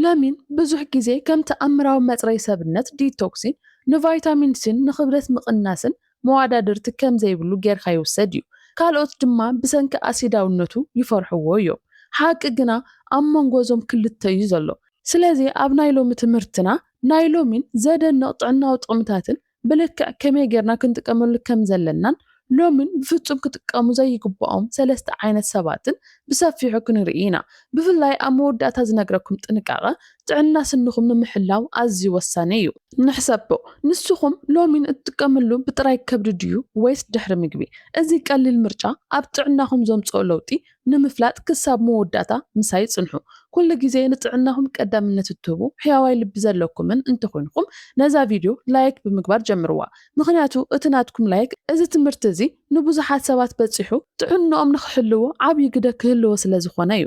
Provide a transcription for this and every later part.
ለሚን ብዙሕ ግዜ ከም ተኣምራዊ መጽረይ ሰብነት፣ ዲቶክሲን፣ ንቫይታሚን ሲን ንኽብደት ምቕናስን መዋዳድርቲ ከም ዘይብሉ ጌርካ ይውሰድ እዩ። ካልኦት ድማ ብሰንኪ ኣሲዳውነቱ ይፈርሕዎ እዮም። ሓቂ ግና ኣብ መንጎ እዞም ክልተ እዩ ዘሎ። ስለዚ ኣብ ናይ ሎሚ ትምህርትና ናይ ሎሚን ዘደንቕ ጥዕናዊ ጥቕምታትን ብልክዕ ከመይ ጌርና ክንጥቀመሉ ከም ዘለናን ሎሚን ብፍጹም ክጥቀሙ ዘይግብኦም ሰለስተ ዓይነት ሰባትን ብሰፊሑ ክንርኢ ኢና። ብፍላይ ኣብ መወዳእታ ዝነግረኩም ጥንቃቐ ጥዕና ስንኹም ንምሕላው ኣዝዩ ወሳኒ እዩ። ንሕሰቦ፣ ንስኹም ሎሚን እትጥቀምሉ ብጥራይ ከብዲ ድዩ ወይስ ድሕሪ ምግቢ? እዚ ቀሊል ምርጫ ኣብ ጥዕናኹም ዘምጽኦ ለውጢ ንምፍላጥ ክሳብ መወዳእታ ምሳይ ጽንሑ። ኩሉ ግዜ ንጥዕናኹም ቀዳምነት እትህቡ ሕያዋይ ልቢ ዘለኩምን እንተኾይንኹም ነዛ ቪድዮ ላይክ ብምግባር ጀምርዋ። ምኽንያቱ እቲ ናትኩም ላይክ እዚ ትምህርቲ እዚ ንብዙሓት ሰባት በጺሑ ጥዕንኦም ንኽሕልዎ ዓብዪ ግደ ክህልዎ ስለ ዝኾነ እዩ።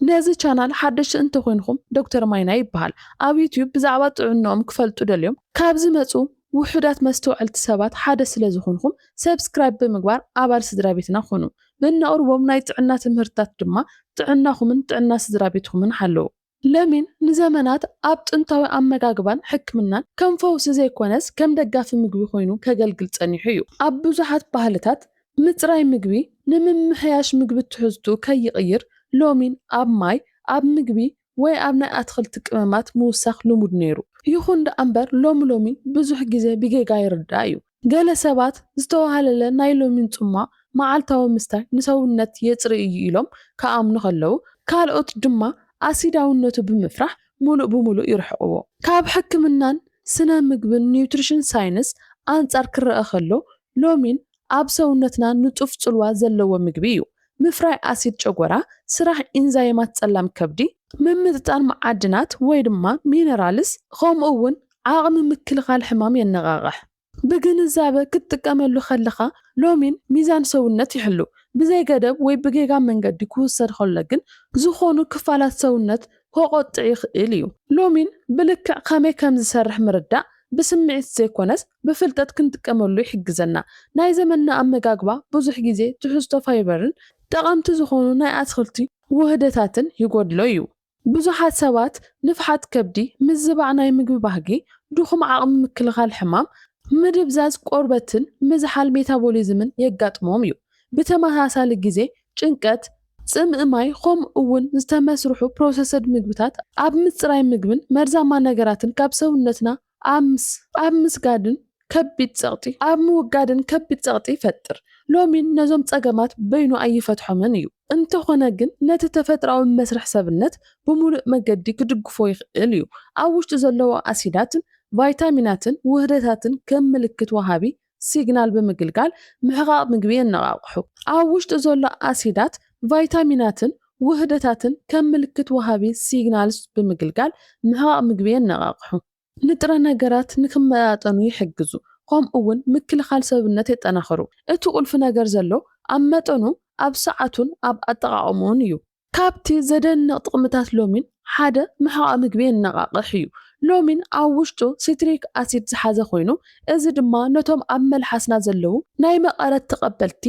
ነዚ ቻናል ሓደሽቲ እንተኾይንኹም ዶክተር ማይና ይበሃል። ኣብ ዩትዩብ ብዛዕባ ጥዕንኦም ክፈልጡ ደልዮም ካብ ዝመጹ ውሑዳት መስተውዐልቲ ሰባት ሓደ ስለ ዝኾንኹም ሰብስክራይብ ብምግባር ኣባል ስድራ ቤትና ኩኑ። ብእነቕርቦም ናይ ጥዕና ትምህርትታት ድማ ጥዕናኹምን ጥዕና ስድራ ቤትኹምን ሓለዉ። ለሚን ንዘመናት ኣብ ጥንታዊ ኣመጋግባን ሕክምናን ከም ፈውሲ ዘይኮነስ ከም ደጋፊ ምግቢ ኮይኑ ከገልግል ጸኒሑ እዩ። ኣብ ብዙሓት ባህልታት ምጽራይ ምግቢ ንምምሕያሽ ምግቢ ትሕዝቱ ከይቕይር ሎሚን ኣብ ማይ፣ ኣብ ምግቢ ወይ ኣብ ናይ ኣትኽልቲ ቅመማት ምውሳኽ ልሙድ ነይሩ። ይኹን ደኣ እምበር ሎሚ ሎሚ ብዙሕ ግዜ ብጌጋ ይርዳእ እዩ። ገለ ሰባት ዝተዋህለለ ናይ ሎሚን ጽሟቕ መዓልታዊ ምስታይ ንሰውነት የጽሪ እዩ ኢሎም ክኣምኑ ከለዉ፣ ካልኦት ድማ ኣሲዳውነቱ ብምፍራሕ ሙሉእ ብሙሉእ ይርሕቕዎ። ካብ ሕክምናን ስነ ምግብን ኒውትሪሽን ሳይንስ ኣንጻር ክረኣ ከሎ ሎሚን ኣብ ሰውነትና ንጡፍ ጽልዋ ዘለዎ ምግቢ እዩ። ምፍራይ ኣሲድ ጨጎራ፣ ስራሕ ኢንዛይማት ጸላም ከብዲ፣ ምምጥጣን መዓድናት ወይ ድማ ሚነራልስ፣ ከምኡ እውን ዓቕሚ ምክልኻል ሕማም የነቓቕሕ። ብግንዛበ ክትጥቀመሉ ከለኻ ሎሚን ሚዛን ሰውነት ይሕሉ። ብዘይ ገደብ ወይ ብጌጋ መንገዲ ክውሰድ ከሎ ግን ዝኾኑ ክፋላት ሰውነት ከቆጥዕ ይኽእል እዩ። ሎሚን ብልክዕ ከመይ ከም ዝሰርሕ ምርዳእ ብስምዒት ዘይኮነስ ብፍልጠት ክንጥቀመሉ ይሕግዘና። ናይ ዘመንና ኣመጋግባ ብዙሕ ግዜ ትሕዝቶ ፋይበርን ጠቐምቲ ዝኾኑ ናይ ኣትኽልቲ ውህደታትን ይጎድሎ እዩ። ብዙሓት ሰባት ንፍሓት ከብዲ፣ ምዝባዕ ናይ ምግቢ ባህጊ፣ ድኹም ዓቕሚ ምክልኻል ሕማም፣ ምድብዛዝ ቆርበትን ምዝሓል ሜታቦሊዝምን የጋጥሞም እዩ። ብተመሳሳሊ ግዜ ጭንቀት፣ ጽምኢ ማይ፣ ከምኡ እውን ዝተመስርሑ ፕሮሰስድ ምግብታት ኣብ ምጽራይ ምግብን መርዛማ ነገራትን ካብ ሰውነትና ኣብ ምስ-፣ ኣብ ምስጋድን ከቢድ ጸቕጢ፣ ኣብ ምውጋድን ከቢድ ጸቕጢ ይፈጥር። ሎሚን ነዞም ጸገማት በይኑ ኣይፈትሖምን እዩ። እንተኾነ ግን ነቲ ተፈጥሮኣዊ መስርሕ ሰብነት ብምሉእ መገዲ ክድግፎ ይኽእል እዩ። ኣብ ውሽጡ ዘለዉ ኣሲዳትን ቫይታሚናትን ውህደታትን ከም ምልክት ወሃቢ ሲግናል ብምግልጋል ምሕቓቕ ምግቢ የነቓቕሑ። ኣብ ውሽጡ ዘሎ ኣሲዳት፣ ቫይታሚናትን ውህደታትን ከም ምልክት ወሃቢ ሲግናልስ ብምግልጋል ምሕቓቕ ምግቢ የነቓቕሑ። ንጥረ ነገራት ንክመጣጠኑ ይሕግዙ፣ ከምኡ እውን ምክልኻል ሰብነት የጠናኽሩ። እቲ ቁልፊ ነገር ዘሎ ኣብ መጠኑ፣ ኣብ ሰዓቱን ኣብ ኣጠቓቕምኡን እዩ። ካብቲ ዘደንቕ ጥቕምታት ሎሚን ሓደ ምሕቓቕ ምግቢ የነቓቕሕ እዩ። ሎሚን ኣብ ውሽጡ ሲትሪክ ኣሲድ ዝሓዘ ኮይኑ፣ እዚ ድማ ነቶም ኣብ መልሓስና ዘለዉ ናይ መቐረት ተቐበልቲ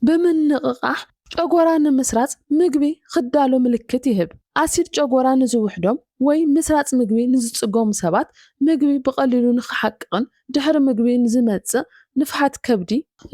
ብምንቕቓሕ ጨጎራ ንምስራጽ ምግቢ ክዳሎ ምልክት ይህብ። ኣሲድ ጨጎራ ንዝውሕዶም ወይ ምስራጽ ምግቢ ንዝጽገሙ ሰባት ምግቢ ብቐሊሉ ንኽሓቅቕን ድሕሪ ምግቢ ንዝመጽእ ንፍሓት ከብዲ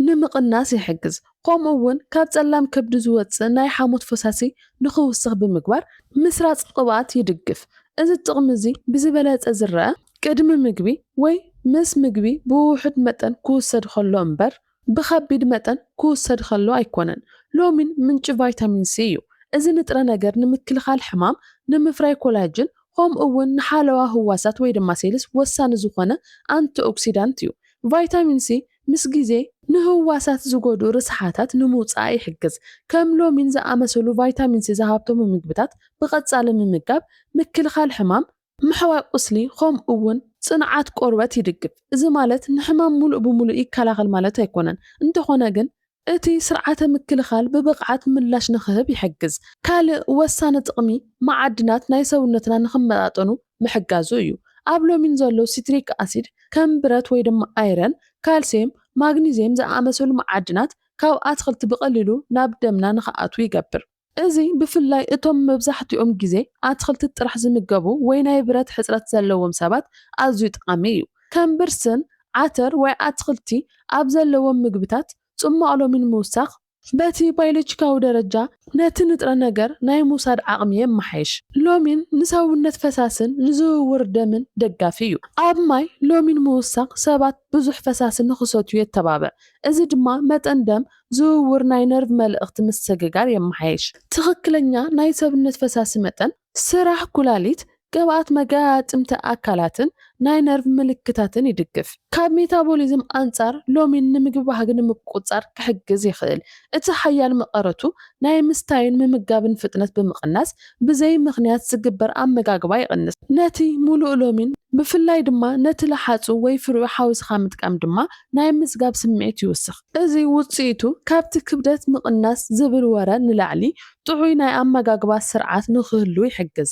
ንምቕናስ ይሕግዝ። ከምኡ እውን ካብ ጸላም ከብዲ ዝወጽእ ናይ ሓሞት ፈሳሲ ንኽውስኽ ብምግባር ምስራጽ ቅብኣት ይድግፍ። እዚ ጥቕሚ እዚ ብዝበለጸ ዝረአ ቅድሚ ምግቢ ወይ ምስ ምግቢ ብውሑድ መጠን ክውሰድ ከሎ እምበር ብኸቢድ መጠን ክውሰድ ከሎ ኣይኮነን። ሎሚን ምንጪ ቫይታሚን ሲ እዩ። እዚ ንጥረ ነገር ንምክልኻል ሕማም፣ ንምፍራይ ኮላጅን፣ ከምኡ እውን ንሓለዋ ህዋሳት ወይ ድማ ሴልስ ወሳኒ ዝኾነ ኣንቲኦክሲዳንት እዩ። ቫይታሚን ሲ ምስ ግዜ ንህዋሳት ዝጎድኡ ርስሓታት ንምውጻእ ይሕግዝ። ከም ሎሚን ዝኣመሰሉ ቫይታሚን ሲ ዝሃብተሙ ምግብታት ብቐጻሊ ምምጋብ ምክልኻል ሕማም፣ ምሕዋይ ቁስሊ፣ ከምኡ እውን ጽንዓት ቆርበት ይድግፍ። እዚ ማለት ንሕማም ሙሉእ ብሙሉእ ይከላኸል ማለት ኣይኮነን። እንተኾነ ግን እቲ ስርዓተ ምክልኻል ብብቕዓት ምላሽ ንኽህብ ይሕግዝ። ካልእ ወሳኒ ጥቕሚ መዓድናት ናይ ሰውነትና ንኽመጣጠኑ ምሕጋዙ እዩ። ኣብ ሎሚን ዘሎ ሲትሪክ ኣሲድ ከም ብረት ወይ ድማ ኣይረን፣ ካልሲየም፣ ማግኒዝየም ዝኣመሰሉ መዓድናት ካብ ኣትኽልቲ ብቐሊሉ ናብ ደምና ንኽኣትዉ ይገብር። እዚ ብፍላይ እቶም መብዛሕትኦም ግዜ ኣትኽልቲ ጥራሕ ዝምገቡ ወይ ናይ ብረት ሕጽረት ዘለዎም ሰባት ኣዝዩ ጠቓሚ እዩ። ከም ብርስን፣ ዓተር ወይ ኣትኽልቲ ኣብ ዘለዎም ምግብታት ጽማቕ ሎሚን ምውሳኽ በቲ ባዮሎጂካዊ ደረጃ ነቲ ንጥረ ነገር ናይ ምውሳድ ዓቕሚ የመሓይሽ። ሎሚን ንሰውነት ፈሳስን ንዝውውር ደምን ደጋፊ እዩ። ኣብ ማይ ሎሚን ምውሳኽ ሰባት ብዙሕ ፈሳሲ ንኽሰትዩ የተባብዕ። እዚ ድማ መጠን ደም ዝውውር ናይ ነርቭ መልእኽቲ ምስግጋር የመሓይሽ። ትኽክለኛ ናይ ሰብነት ፈሳሲ መጠን፣ ስራሕ ኩላሊት፣ ቅብኣት መገጣጥምቲ ኣካላትን ናይ ነርቭ ምልክታትን ይድግፍ። ካብ ሜታቦሊዝም ኣንጻር ሎሚን ንምግቢ ባህጊ ንምቁጽጻር ክሕግዝ ይኽእል። እቲ ሓያል መቐረቱ ናይ ምስታይን ምምጋብን ፍጥነት ብምቕናስ ብዘይ ምኽንያት ዝግበር ኣመጋግባ ይቕንስ። ነቲ ሙሉእ ሎሚን ብፍላይ ድማ ነቲ ለሓጹ ወይ ፍሪኡ ሓዊስኻ ምጥቃም ድማ ናይ ምጽጋብ ስምዒት ይውስኽ። እዚ ውጽኢቱ ካብቲ ክብደት ምቕናስ ዝብል ወረ ንላዕሊ ጥዑይ ናይ ኣመጋግባ ስርዓት ንኽህሉ ይሕግዝ።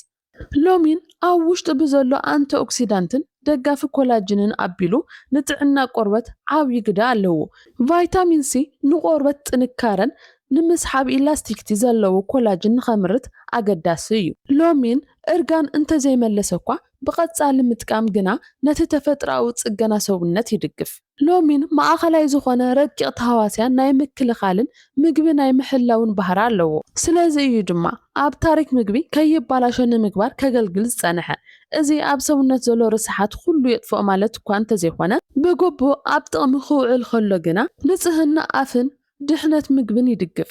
ሎሚን ኣብ ውሽጡ ብዘሎ ኣንቲኦክሲዳንትን ደጋፊ ኮላጅንን ኣቢሉ ንጥዕና ቆርበት ዓብዪ ግደ ኣለዎ። ቫይታሚን ሲ ንቆርበት ጥንካረን ንምስሓብ ኢላስቲክቲ ዘለዎ ኮላጅን ንኸምርት ኣገዳሲ እዩ። ሎሚን እርጋን እንተዘይመለሰ እኳ ብቐጻሊ ምጥቃም ግና ነቲ ተፈጥሮኣዊ ጽገና ሰውነት ይድግፍ። ሎሚን ማእኸላይ ዝኾነ ረቂቕ ተሃዋስያን ናይ ምክልኻልን ምግቢ ናይ ምሕላውን ባህሪ ኣለዎ። ስለዚ እዩ ድማ ኣብ ታሪክ ምግቢ ከይባላሾ ንምግባር ከገልግል ዝጸንሐ። እዚ ኣብ ሰውነት ዘሎ ርስሓት ኩሉ የጥፍኦ ማለት እኳ እንተዘይኮነ፣ ብግቡእ ኣብ ጥቕሚ ክውዕል ከሎ ግና ንጽህና ኣፍን ድሕነት ምግብን ይድግፍ።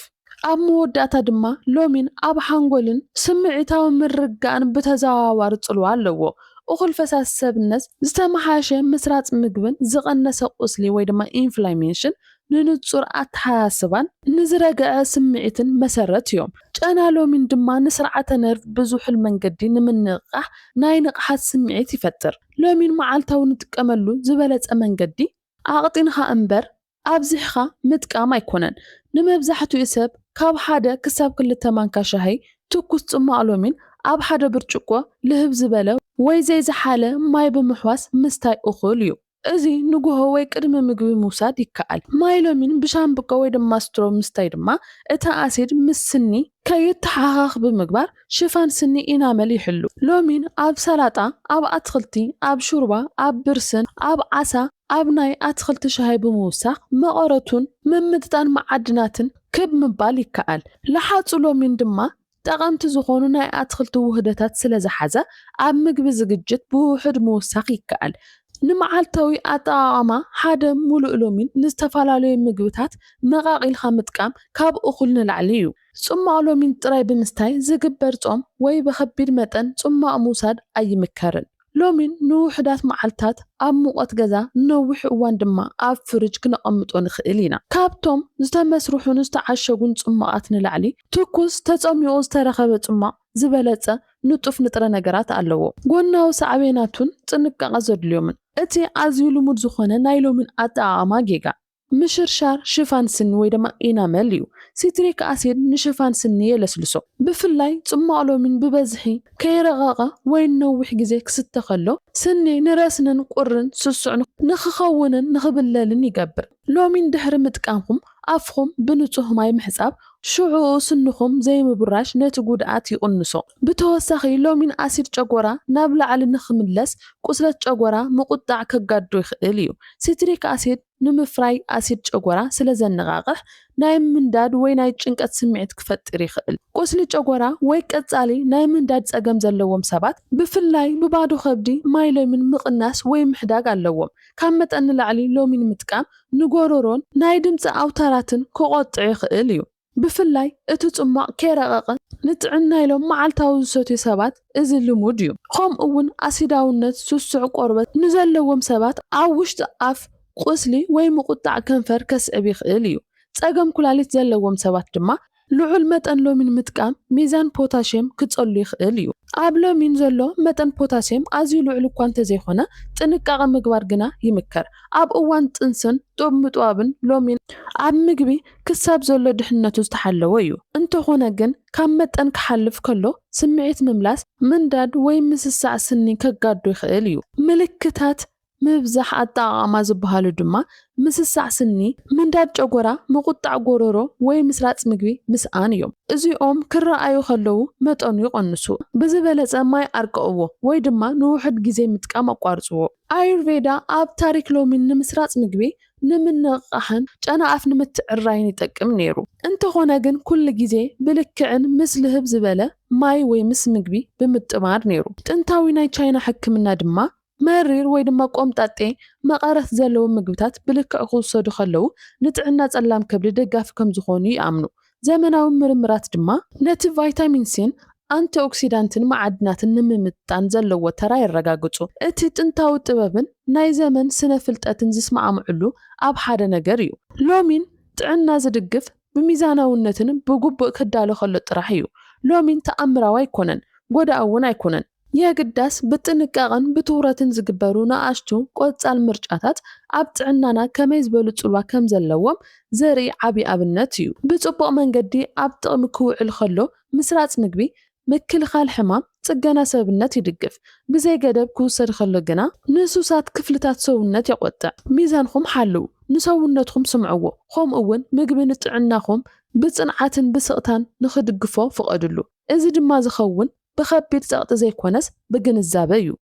ኣብ መወዳእታ ድማ ሎሚን ኣብ ሓንጎልን ስምዒታዊ ምርግጋእን ብተዘዋዋሪ ጽልዋ ኣለዎ። እኹል ፈሳሲ ሰብነት፣ ዝተመሓየሸ ምስራጽ ምግብን ዝቐነሰ ቁስሊ ወይ ድማ ኢንፍላሜሽን ንንጹር ኣተሓሳስባን ንዝረግዐ ስምዒትን መሰረት እዮም። ጨና ሎሚን ድማ ንስርዓተ ነርቭ ብዝሑል መንገዲ ንምንቕቓሕ ናይ ንቕሓት ስምዒት ይፈጥር። ሎሚን መዓልታዊ ንጥቀመሉ ዝበለጸ መንገዲ ኣቕጢንኻ እምበር ኣብዚሕኻ ምጥቃም ኣይኮነን። ንመብዛሕትኡ ሰብ ካብ ሓደ ክሳብ ክልተ ማንካ ሻሂ ትኩስ ጽማቕ ሎሚን ኣብ ሓደ ብርጭቆ ልህብ ዝበለ ወይ ዘይዝሓለ ማይ ብምሕዋስ ምስታይ እኹል እዩ። እዚ ንግሆ ወይ ቅድሚ ምግቢ ምውሳድ ይከኣል። ማይ ሎሚን ብሻምብቆ ወይ ድማ ስትሮ ምስታይ ድማ እቲ ኣሲድ ምስ ስኒ ከይተሓኻኽ ብምግባር ሽፋን ስኒ ኢናመል ይሕሉ። ሎሚን ኣብ ሰላጣ፣ ኣብ ኣትኽልቲ፣ ኣብ ሹርባ፣ ኣብ ብርስን፣ ኣብ ዓሳ፣ ኣብ ናይ ኣትኽልቲ ሻሂ ብምውሳኽ መቐረቱን ምምጥጣን መዓድናትን ክብ ምባል ይከኣል። ለሓጹ ሎሚን ድማ ጠቐምቲ ዝኾኑ ናይ ኣትኽልቲ ውህደታት ስለ ዝሓዘ ኣብ ምግቢ ዝግጅት ብውሑድ ምውሳኽ ይከኣል። ንመዓልታዊ ኣጠቓቕማ ሓደ ሙሉእ ሎሚን ንዝተፈላለዩ ምግብታት መቓቒልካ ምጥቃም ካብ እኹል ንላዕሊ እዩ። ጽማቕ ሎሚን ጥራይ ብምስታይ ዝግበር ጾም ወይ ብኸቢድ መጠን ጽማቕ ምውሳድ ኣይምከርን። ሎሚን ንውሑዳት መዓልታት ኣብ ሙቐት ገዛ ንነዊሕ እዋን ድማ ኣብ ፍርጅ ክነቐምጦ ንኽእል ኢና። ካብቶም ዝተመስርሑን ዝተዓሸጉን ጽማቓት ንላዕሊ ትኩስ ተጸሚቑ ዝተረኸበ ጽማቕ ዝበለጸ ንጡፍ ንጥረ ነገራት ኣለዎ። ጎናዊ ሳዕቤናቱን ጥንቃቐ ዘድልዮምን። እቲ ኣዝዩ ልሙድ ዝኾነ ናይ ሎሚን ኣጠቓቕማ ጌጋ ምሽርሻር ሽፋን ስኒ ወይ ድማ ኢናመል እዩ። ሲትሪክ ኣሲድ ንሽፋን ስኒ የለስልሶ። ብፍላይ ጽማቕ ሎሚን ብበዝሒ ከይረቐቐ ወይ ንነዊሕ ግዜ ክስተ ከሎ ስኒ ንረስንን ቁርን ስሱዕ ንኽኸውንን ንኽብለልን ይገብር። ሎሚን ድሕሪ ምጥቃምኩም ኣፍኹም ብንጹህ ማይ ምሕጻብ ሽዑኡ ስንኹም ዘይምብራሽ ነቲ ጉድኣት ይቕንሶ። ብተወሳኺ ሎሚን ኣሲድ ጨጎራ ናብ ላዕሊ ንኽምለስ ቁስለት ጨጎራ ምቁጣዕ ከጋዶ ይኽእል እዩ። ሲትሪክ ኣሲድ ንምፍራይ ኣሲድ ጨጎራ ስለ ዘነቓቕሕ ናይ ምንዳድ ወይ ናይ ጭንቀት ስምዒት ክፈጥር ይኽእል። ቁስሊ ጨጎራ ወይ ቀጻሊ ናይ ምንዳድ ጸገም ዘለዎም ሰባት ብፍላይ ብባዶ ከብዲ ማይ ሎሚን ምቕናስ ወይ ምሕዳግ ኣለዎም። ካብ መጠን ንላዕሊ ሎሚን ምጥቃም ንጎሮሮን ናይ ድምጺ ኣውታራትን ክቖጥዕ ይኽእል እዩ። ብፍላይ እቲ ጽሟቕ ከይረቐቐ ንጥዕና ኢሎም መዓልታዊ ዝሰትዩ ሰባት እዚ ልሙድ እዩ። ከምኡ እውን ኣሲዳውነት ስሱዕ ቆርበት ንዘለዎም ሰባት ኣብ ውሽጢ ኣፍ ቁስሊ ወይ ምቁጣዕ ከንፈር ከስዕብ ይኽእል እዩ። ጸገም ኩላሊት ዘለዎም ሰባት ድማ ልዑል መጠን ሎሚን ምጥቃም ሚዛን ፖታሽየም ክጸሉ ይኽእል እዩ። ኣብ ሎሚን ዘሎ መጠን ፖታስየም ኣዝዩ ልዑል እኳ እንተዘይኮነ፣ ጥንቃቐ ምግባር ግና ይምከር። ኣብ እዋን ጥንስን ጡብ ምጥባብን ሎሚን ኣብ ምግቢ ክሳብ ዘሎ ድሕነቱ ዝተሓለወ እዩ። እንተኾነ ግን፣ ካብ መጠን ክሓልፍ ከሎ ስምዒት ምምላስ፣ ምንዳድ ወይ ምስሳዕ ስኒ ከጋዶ ይኽእል እዩ። ምልክታት ምብዛሕ ኣጠቓቕማ ዝበሃሉ ድማ ምስሳዕ ስኒ፣ ምንዳድ ጨጎራ፣ ምቑጣዕ ጎረሮ ወይ ምስራጽ ምግቢ ምስኣን እዮም። እዚኦም ክረኣዩ ከለዉ መጠኑ ይቐንሱ። ብዝበለጸ ማይ ኣርቅቕዎ ወይ ድማ ንውሑድ ግዜ ምጥቃም ኣቋርጽዎ። ኣዩርቬዳ ኣብ ታሪክ ሎሚን ንምስራጽ ምግቢ ንምንቕቓሕን ጨና ኣፍ ንምትዕራይን ይጠቅም ነይሩ። እንተኾነ ግን ኩሉ ግዜ ብልክዕን ምስ ልህብ ዝበለ ማይ ወይ ምስ ምግቢ ብምጥማር ነይሩ። ጥንታዊ ናይ ቻይና ሕክምና ድማ መሪር ወይ ድማ ቆምጣጤ መቐረት ዘለዎም ምግብታት ብልክዕ ክውሰዱ ከለዉ ንጥዕና ጸላም ከብዲ ደጋፊ ከም ዝኾኑ ይኣምኑ። ዘመናዊ ምርምራት ድማ ነቲ ቫይታሚን ሲን ኣንቲኦክሲዳንትን መዓድናትን ንምምጣን ዘለዎ ተራ የረጋግጹ። እቲ ጥንታዊ ጥበብን ናይ ዘመን ስነ ፍልጠትን ዝስማዕምዕሉ ኣብ ሓደ ነገር እዩ። ሎሚን ጥዕና ዝድግፍ ብሚዛናውነትን ብግቡእ ክዳሎ ከሎ ጥራሕ እዩ። ሎሚን ተኣምራዊ ኣይኮነን፣ ጎዳኢ እውን ኣይኮነን። የግዳስ ብጥንቃቐን ብትኹረትን ዝግበሩ ንኣሽቱ ቆጻል ምርጫታት ኣብ ጥዕናና ከመይ ዝበሉ ጽልዋ ከም ዘለዎም ዘርኢ ዓቢ ኣብነት እዩ። ብጽቡቕ መንገዲ ኣብ ጥቕሚ ክውዕል ከሎ ምስራጽ ምግቢ ምክልኻል ሕማም፣ ጽገና ሰብነት ይድግፍ። ብዘይ ገደብ ክውሰድ ከሎ ግና ንሱሳት ክፍልታት ሰውነት የቖጥዕ። ሚዛንኹም ሓልው፣ ንሰውነትኩም ስምዕዎ፣ ከምኡ እውን ምግቢ ንጥዕናኹም ብጽንዓትን ብስቕታን ንኽድግፎ ፍቐድሉ። እዚ ድማ ዝኸውን ብኸቢድ ጸቕጢ ዘይኮነስ ብግንዛበ እዩ።